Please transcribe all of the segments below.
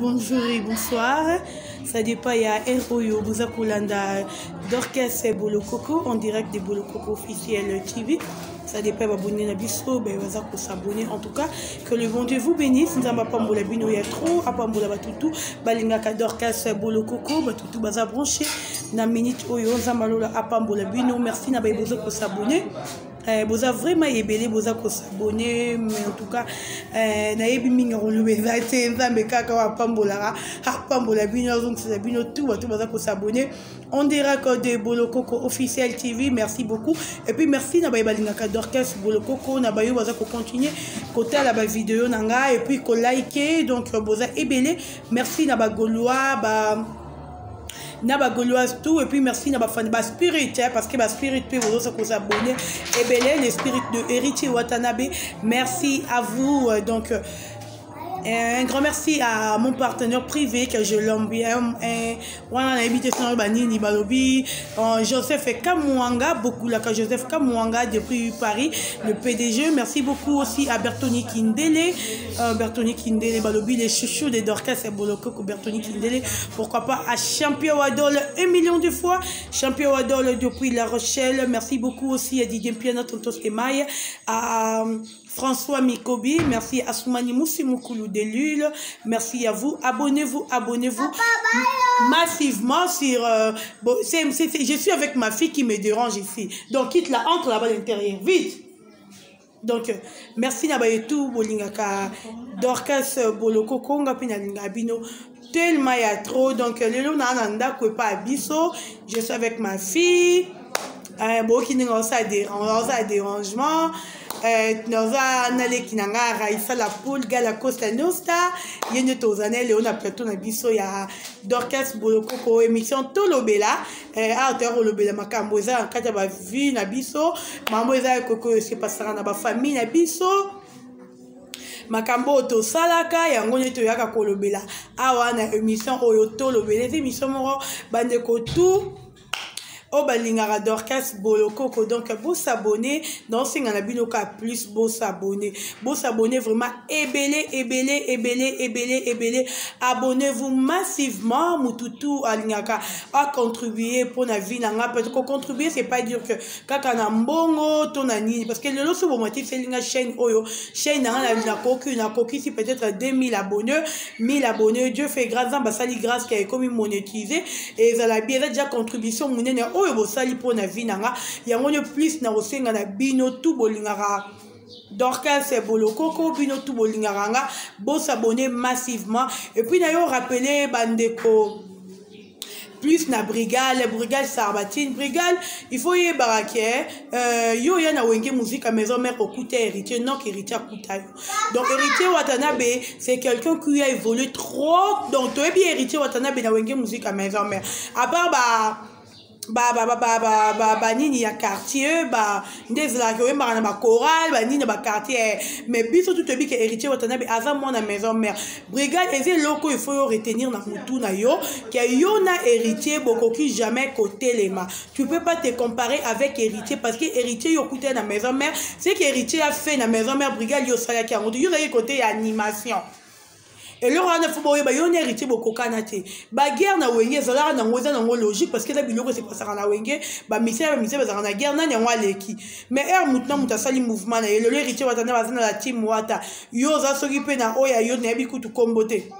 Bonjour et bonsoir. Ça dépend ya heure oyo boza kolanda Dorcas Bolokoko en direct de Bolokoko officiel TV. Ça dépend ba abonné na biso, ben baza ko s'abonner en tout cas. Que le bon Dieu vous bénisse. Nzambe apambola bino ya trop, apambola batutu balingaka Dorcas Bolokoko, batutu baza branché na minute oyo Nzambe alola apambola bino. Merci na ba boza ko s'abonner. Eh, boza vraiment ebele boza kosabone mais en tout cas eh, nayebi mingi koloba eza te. Nzambe kaka oyo apambolaka apambola bino, azongisela bino tout bato baza kosabone en direct de Bolokoko officiel TV. Merci beaucoup et puis merci na baye balingaka Dorcas Bolokoko, na bayo baza kocontinue kotala bavideo na ngai et puis kolike. Donc boza ebele. Merci na bagaulois, ba na bagauloise tout, et puis merci na bafani baspirit, hein, parce que baspirit mpe bozosa kosabone ebele, le spirit de Héritier Watanabe. Merci à vous. Donc un grand merci à mon partenaire privé que je l'aime bien. Wana nayebi te sono banini balobi, Joseph Kamwanga Bokulaka, Joseph Kamwanga depuis Paris, le PDG. Merci beaucoup aussi à Bertoni Kindele, Bertoni Kindele balobi les chouchous de Dorcas et Bolokoko, Bertoni Kindele. Pourquoi pas à Champion Wadol, 1 million de fois Champion Wadol depuis La Rochelle. Merci beaucoup aussi à Didier Piano, Tonton Stemaille, à François Mikobi, merci à Soumani Moussi Moukoulou de Lille, merci à vous. Abonnez-vous, abonnez-vous massivement sur. Bon, je suis avec ma fille qui me dérange ici. Donc quitte la, entre là-bas à l'intérieur, vite. Donc merci na baye tout bolingaka Dorcas Bolokoko, nga mpe nalinga bino tellement ya trop. Donc lelo na ndako epa ya biso, je suis avec ma fille. Boyoki ndenge osala dérangement. Naza naleki na ngai Raisa la Poule Gala Costa Nosta, ye nde toza na lelo na plateau na biso ya Dorcas Bolokoko, émission Tolobela. Awa toya kolobela makambo eza na kati ya bavie na biso, makambo eza ekoko esepasaka na bafamille na biso, makambo oyo tosalaka, yango nde toyaka kolobela awa na émission oyo Tolobela. Eza émission moko bandeko tout oyo balingaka Dorcas Bolokoko. Donc bosabone, naosenga na bino ka plus bosabone, bosabone vraiment ebele ebele ebele ebele ebele. Abonnez-vous massivement. Mututu alingaka acontribue mpona vie na nga. Peut kocontribue, c'est pas dire que kaka na mbongo to na nini, parce que lelo so bomati elinga chaîne oyo, chaîne na nga, nakoki nakokisi peut-être 2000 abonnés, 1000 abonnés. Dieu fait grâce, Nzambe asali grâce ke ekomi monétisé, ezala bien. Eza déjà contribution monene oyo bosali mpona vie na nga. Yango nde plus na kosenga na bino tout bolingaka Dorcas Bolokoko, bino tout bolingaka nga, bosabone massivement. Et puis na yo rappeler bandeko plus na brigade, brigade Sarbatine, brigade, il faut yebaka ke yo oya na Wenge Musique Maison Mère, okuta Héritier, non qu'Héritier akuta yo. Donc Héritier Watanabe, c'est quelqu'un qui a évolué trop. Donc toyebi Héritier Watanabe na Wenge Musique Maison Mère, à part ba banini ya quartier, ba nde ezalaka oyembaka na bachoral, banini na baquartier, mais biso tu toyebi ke Héritier Watanabe aza mwana Maison Mère. Brigade, eza eloko il faut yo retenir na mutu na yo ke yo na Héritier bokoki jamais kotelema. Tu peux pas te comparer avec Héritier, parce que Héritier, yo okuta na Maison Mère. C'est que Héritier a fait na Maison Mère, brigade, yo osalaki yango te. Yo ozalaki kote ya animation. Eloko wana fo boyeba, yo na Héritier bokokana te. Baguerre na Wenge ezalaka nango, eza nango logique, parce que eza biloko esepasaka na Wenge. Bamisia bamisia bazalaka na guerre, nani yango aleki. Mais heure motu na moto asali mouvement na ye, lelo Héritier Wata nde baza na la team Wata, yo oza soki mpe na oyo ya yo, nayebi kutu kombo te,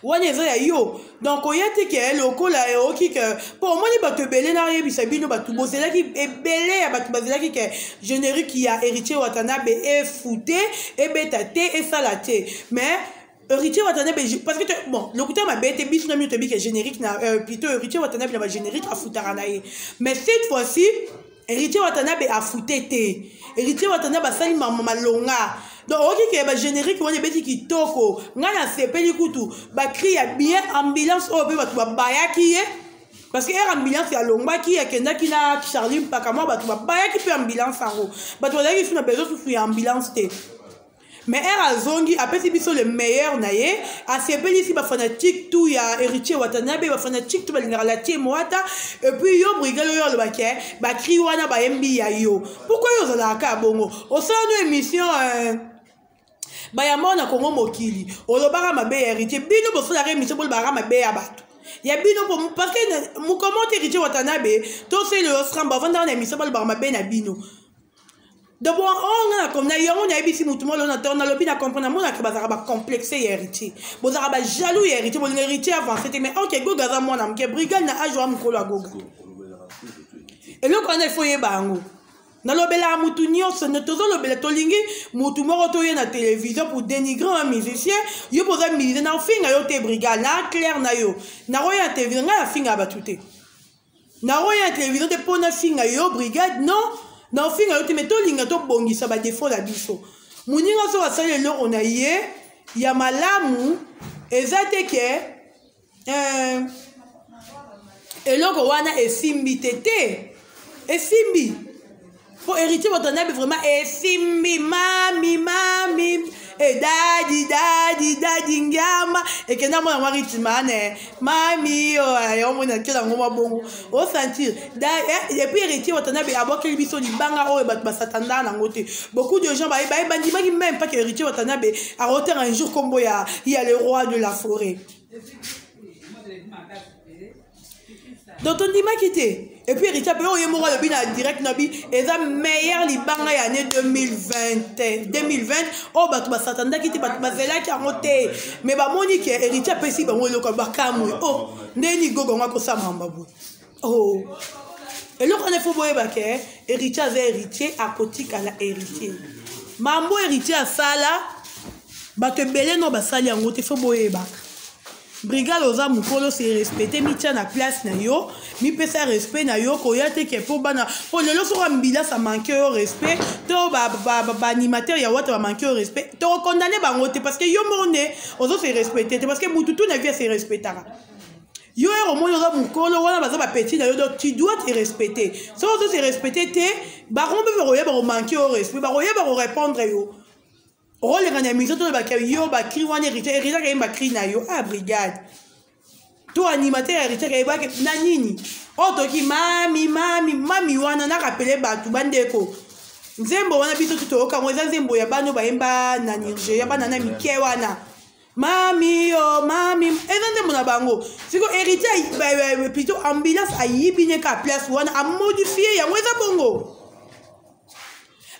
wana eza ya yo. Donc oya te ke lokola oyoki ke mpo omoni bato ebele. Nayebisa bino, bato bozelaki ebele ya bato bazelaki ke générique ya Héritier Watanabe efute, ebeta te, esala te. Mais Héritier Watanabe, parce que bon, lokuta mabe te, biso na bino toyebi ke générique na plutôt Héritier Watanabe na bagénérique afutaka na ye. Mais cette fois-ci Héritier Watanabe afute te. Héritier Watanabe asali malonga. Donc oyoki ke bagénérique wana ebeti kitoko. Ngai nasepeli kutu, bacri ya bien, ambulance oyo mpe bato babayaki ye, parce que air ambulance alongwaki, akendaki na Charlie Mpaka mwa, bato babayaki mpe ambulance yango, bato bazalaki su na besoin susu ya ambulance te. Mais heure azongi, apesi biso le meilleur na ye, asepelisi bafanatique tout ya Héritier Watanabe, bafanatique tout balingaka la team Wata. Et puis yo brigade oyo alobaki bacri wana bayembi ya yo, pourquoi yo ozalaka kaka bongo? Osala no émission. Bayamba na Congo mokili, olobaka mabe ya Héritier. Bino bosalaka émission, bolobaka mabe ya bato ya bino po, parce que mokomo te Héritier Watanabe to Celeo Scram bavandaka na émission, balobaka mabe na bino. Donc bon, oyo nga na komna yango, nayebisi motu moko na to nalobi na comprendre, namonaka bazalaka bacomplexe ya Héritier, bozalaka bajaloux ya Héritier, bolinga Héritier avance te. Mais ok, Goga aza mwana moke, Brigade na age wa mokolo ya Goga. Eloko wana ifo oyeba yango. Nalobelaka mutu nyonso, tozolobela, tolingi mutu moko toye na télévision pour dénigrer un musicien. Yo mpo oza musicien, nafinga yo te. Brigade na claire na yo, nakoya na télévision, ngai nafingaka bato te. Nakoya na télévision te mpo nafinga yo, Brigade, non, naofinga yo te. Mais tolinga tobongisa badéfauts na biso. Moninga soki asali eloko na ye ya malamu, eza te ke eloko wana esimbi te. Te, esimbi po Héritier Watanabe vraiment esimbi. Mami, mami e dadi, dadi, dadi ngiama ekenda mona mwa rythme ane mami oyo omona kela yango mwa bongo osentir. Et puis Héritier Watanabe abwakeli biso libanga oyo bato basatanda nango te. Beaucoup de gens bandimaki même pas que Héritier Watanabe akotenga un jour kombo ya le roi de la forêt. Donc tondimaki te. Et puis Héritier mpe oyo ye moko alobi na direct na bi eza meilleur libanga ya année 2020, 2020 oyo bato basatandaki te, bato bazelaki yango te, mais bamoni ke Héritier apesi bango eloko, bakamwe o ndeni Gogo yango akosala mamba boye. Oh, eloko wana ifo boyeba ke Héritier aza Héritier, akotikala Héritier. Mambo Héritier asala, bato ebele no basali yango te. Fo boyebaka, Brigade oza mokolo, se respecte, mitia na place na yo, mipesa respect na yo. Koya te ke mpo bana, mpo lelo soko ambilance amanke yo respect to baanimateur ya Wata bamanke yo respect, tokokondane bango te, parce que yo moko nde ozo se respecte te. Parce que mutu tu na vie ase respectaka. Yo ere omoni oza mokolo wana, baza bapetits na yo, donc tu dois te respecter. Soki ozo se respecte te, bango mpe bakoyeba komanke yo respect, bakoyeba korépondre yo. Okoleka na émission, tolobaka yo bacris wana, Héritier, Héritier akayemba cri na yo. Ah, Brigade to animateur ya Héritier akayebaki na nini oyo toki mami, mami, mami wana. Narapele bato, bandeko, nzembo wana biso tu toyoka yango, eza nzembo ya bana oyo bayemba na Nigeria, bana na mike wana, mami yo mami, eza nzembo na bango. Siko Héritier, plutôt ambulance, ayibi ne ka place wana, amodifie yango, eza bongo,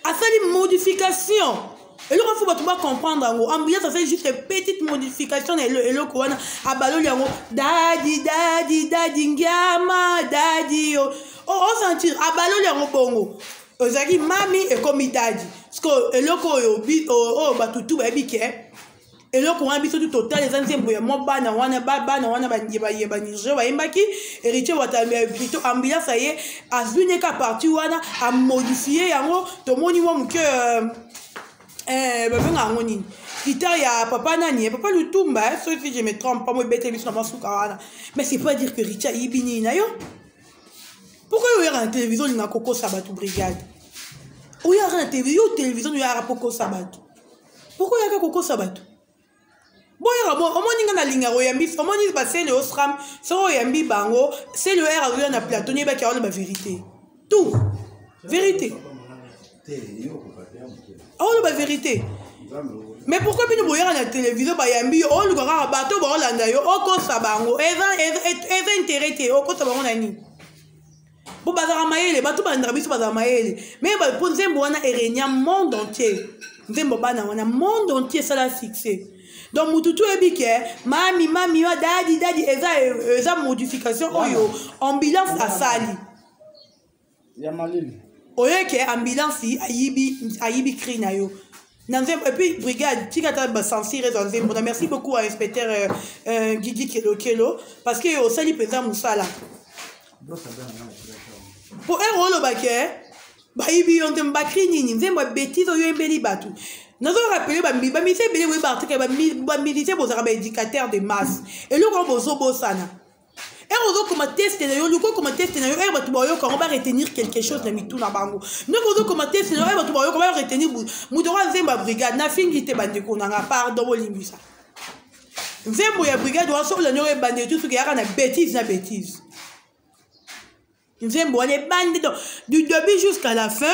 asali modification. Eloko fo bato bacomprendre yango, ambulance asali juste petite modification na eloko wana, abaloli yango dadi, dadi, dadi ngiama, dadi yo osentir, abaloli yango bongo, ezalaki mami ekomi dadi. Parce que eloko oyo oyo bato tu bayebi ke eloko wana biso tu total eza nzembo ya mwa bana wana, bana wana baniger bayembaki. Héritier Wata, plutôt ambulance, aye azwi neka partie wana, amodifie yango. Tomoni mwa moke, babenga yango nini, guitare ya papa nani, papa Lutumba, soki je me trompe pas, mo ebeteli biso na masuka wana. Mais c'est pas dire que Héritier ayibi nini na yo. Pourquoi oyaka na télévision, olinga kokosa bato? Brigade, oyaka na télévision, yo télévision oyaka mpo kokosa bato. Pourquoi oyaka kokosa bato? Boyaka bo omoni nga nalingaka oyambi, omoni basele osram, soki oyambi bango, sele oyo azoya na plateau, nayebaki aoloba vérité, tout vérité, aoloba vérité. Mais pourquoi bino boyaka na télévision, bayambi yo, oluka kaka bato baolanda yo, okosa bango? Eza intérêt te. Okosa bango na nini? Po bazalaka mayele, bato balandaka biso bazala mayele. Mais po nzembo wana erenia monde entier, nzembo bana wana monde entier esala succès. Donc mutu tu oyebi ke mami, mami wa dadi, dadi eza modification oyo ambulance asali. Ya malili. Oye ke ambulance ayibi, ayibi cri na yo na nzembo. Et puis Brigade, tika ta basensire eza nzembo na. Merci beaucoup à inspecteur Gigi Kelokelo, parce que osali mpenza mosala po ere oloba ke bayibi yo nzembo, bacris nini, nzembo ya bétise oyo oyembeli bato. Nazorapele bamilitaire ebele boyeba article, bamilitaire bozalaka baéducateur de masse. Eloko oyo bozobosana, ere ozokoma texte na yo, luka okoma texte na yo ere bato bayoka yango, baretenir quelque chose na mitu na bango. Ndenge ozokoma texte na yo, ere bato bayoka, baretenir. Moto oyo nzembo ya Brigade, nafingi te, bandeko nanga, pardon, bolimbisa. Nzembo ya Brigade wana, soki olandi oyo ebandeli tu, soki eyaka na bétise na bétise, nzembo wana ebandi, donc du début jusqu'à la fin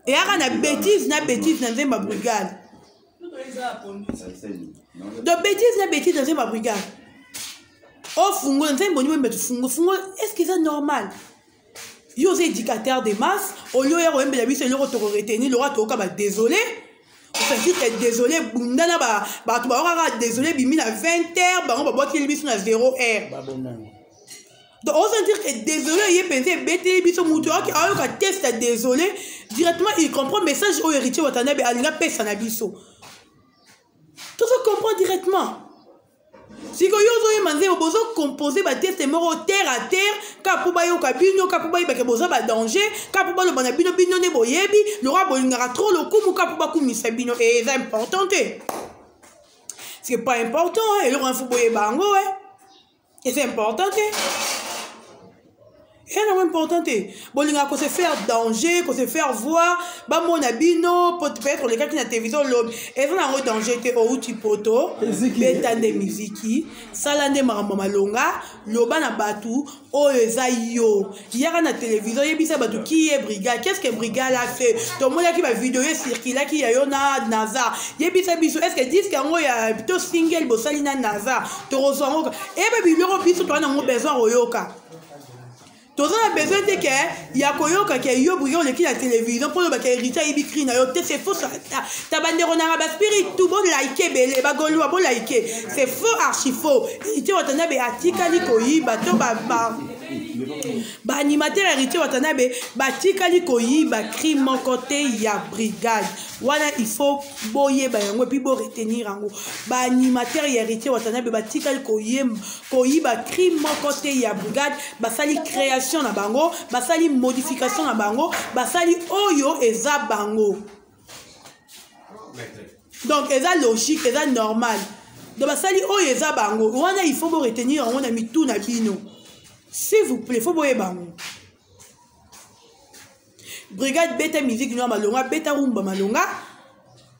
eyaka na bétise na bétise na nzembo ya Brigade. Donc bêtise na bêtise na nzembo ya brigade ofungola nzembo nini oyemba tofungo fungola, est ce que eza normal? Yo oza éducateur de masse, olie oya koyembela biso eloko tokoretenir lokola toyoka badésolé, osentir ke désolé bunda na bato bayokaka désolé bimi na 20 heures, bango babwakeli biso na 0 heure. Donc osentir que désolé ye mpenza ebeteli biso. Motu ayoka test ya désolé, directement il comprend message oyo Héritier Watanabe alingi apesa na biso. Tozo comprend directement. Sikoyo ozoyemba nzembo, bozocompose batexte moko terre à terre, kaka mpo bayoka bino, kaka mpo bayebake boza badanger, kaka mpo baloba na bino, bino nde boyebi lokwa bolingaka trop lokumu, kaka mpo bakumisa bino. E eza important te, c'est pas important. Eloko wana fo boyeba yango. Eza important te, eza nango important te. Bolingaka kose faire danger, kose faire voir, bamona bino. Peut-être olekaki na télévision olobi, eza nango danger te. Outi poto, beta nde miziki, sala nde makambo malonga, loba na bato oyo eza yo. Yaka na télévision, yebisa bato qui est brigade, qu'est ce que brigade a fait. Tomonaki bavideo ecirculaki ya yo na Nazar. Yebisa biso, est ce que disque yango ya to single bosali na Nazar, tokozwa yango? Eyeba biloko biso toza nango besoin koyoka. Toza na besoin te ke ya koyoka ke yo brigade oleki na télévision mpo olobaka Héritier ayebi cri na yo te. C'est faux. Ta bandeko nanga baspiritu, bolike ebele, bagolwa bolike, c'est faux, archi faux. Héritier Watanabe atikali koyiba to baanimateur Héritier Watanabe batikali koyiba cri moko te ya brigade wana. Il faut boyeba yango et puis boretenir yango. Baanimateur ya Héritier Watanabe batikali koyiba cri moko te ya brigade. Basali création na bango, basali modification na bango, basali oyo eza bango. Donc eza logique, eza normal. Donc basali oyo eza bango wana. Il faut boretenir yango na mitu na bino, s'il vous plaît. Faut boyeba yango. Brigade, beta musique no malonga, beta rumba malonga.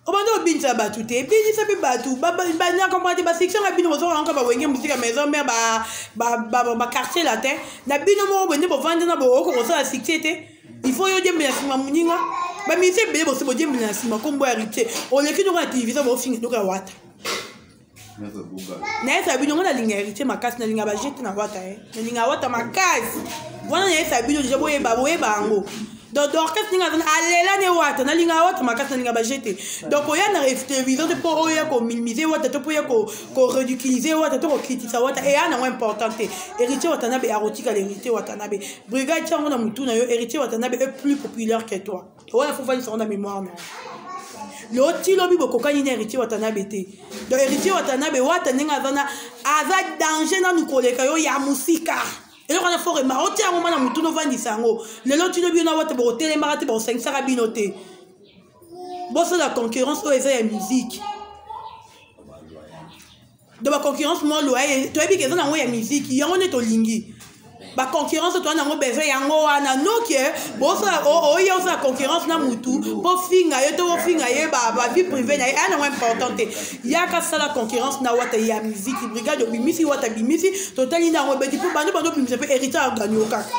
Obanda obinisa bato te, ebinisa mpe bato banakomprendre te. Basection na bino bozokaka bawenge musique ya maison mare, baquartier latin na bino moko boye nde bovandi na bookoka kosala succès te. Il faut yo diembela nsima moninga. Bamusicien ebele bose bodiembela na nsima nkombo ya Héritier. Oleki noko na télévision, bofinga noko ya Wata. Nayesa bino ngo, nalinga Héritier makasi, nalinga bajete na Wata, e nalinga Wata makasi wana. Nayesa bino deja, boyeba, boyeba yango. Donc Dorcas ndenge aza, alela ne Wata. Nalinga Wata makasi, nalinga bajete. Donc oya na télévision te mpo oya kominimize Wata to mpo oya koridiculize Wata to kokritisa Wata, eya nango important te. Héritier Watanabe akotikala Héritier Watanabe. Brigade, tiango na mutu na yo, Héritier Watanabe est plus populaire que toi. Wana fo vandisa ngo na mémoire na yo. Loti lobi bokokani na Héritier Watanabe te. Donc Héritier Watanabe, Wata ndenge aza na, aza danger nanu koleka yo ya mosika. Eloko wana fo rema otia yango ma na motu, novandisa yango. Lelo tino bino na Wata bokotelemaka te, bokosangisaka bino te. Bosala concurrence oyo eza ya musique. Donc baconcurrence mwa loye toyebi ke eza nango ya musique, yango nde tolingi. Baconcurrence toza nango besoin yango wana. Noke bosala oya osala concurrence na mutu mpo finga ye to bofinga ye bavie privé na ye, aya nango important te. Yaka sala concurrence na Wata ya musique. Brigade obimisi, Wata bimisi, totali nde yango ebeti mpo bando bando obimisa mpe Héritier agani yo kaka.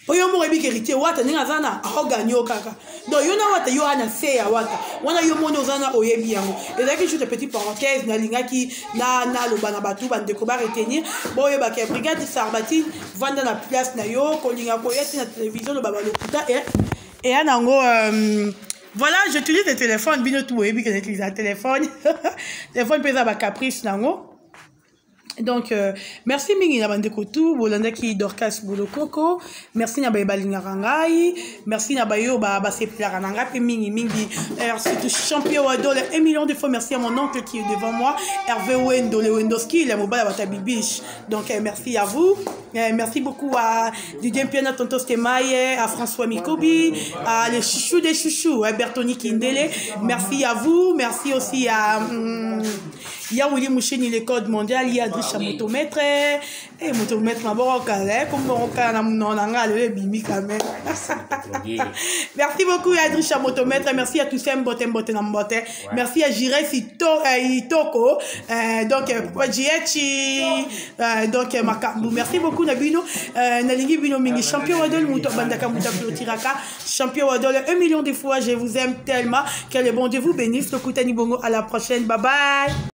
Oyo moko oyebi ke Héritier Wata ndenge aza na aogani yo kaka. Donc yo na Wata, yo wana se ya Wata wana, yo moni oza na oyebi yango. Ezalaki juste petit parenthèse nalingaki naloba na bato, bandeko baretenir, boyebaka brigade Sarbatine vanda na place na yo. Kolinga koya te na télévision, loba balokuta eya nango. Voilà, j'utilise le téléphone. Bino tu boyebi ke j'utilise le téléphone. Téléphone mpe eza bacaprice nango. Donc merci mingi na bandeko tu bolandaki Dorcas Bolokoko. Merci na baye balingaka ngai, merci na bayo basepelaka na ngai mpe mingi mingi, surtout champion Wadol. 1 million de fois merci à mon oncle qui est devant moi, Hervé Wendo, le Wendoski, le mobile bata bibiche. Donc merci à vous, merci beaucoup à Didier Piana, Tonto Stemaye, à François Mikobi, à les chouchous des chouchous, Bertoni Kindele. Merci à vous. Merci aussi à Ya Willy Musheni, le code mondial, ya Adrisha motomètre. Eh, motomètre maboko kala, eh, comme on kala na monoko na nga lelo ebimi quand même. Merci beaucoup Adrisha motomètre, merci à tous mbote mbote na mbote. Merci à Jires Ito, Itoko, donc Papa Jiechi, donc Makambu. Merci beaucoup na bino, nalingi bino mingi champion wadol muto bandaka muto clôturaka. Champion wadol 1 million de fois, je vous aime tellement. Que le bon Dieu vous bénisse. Tokutani bongo à la prochaine. Bye bye.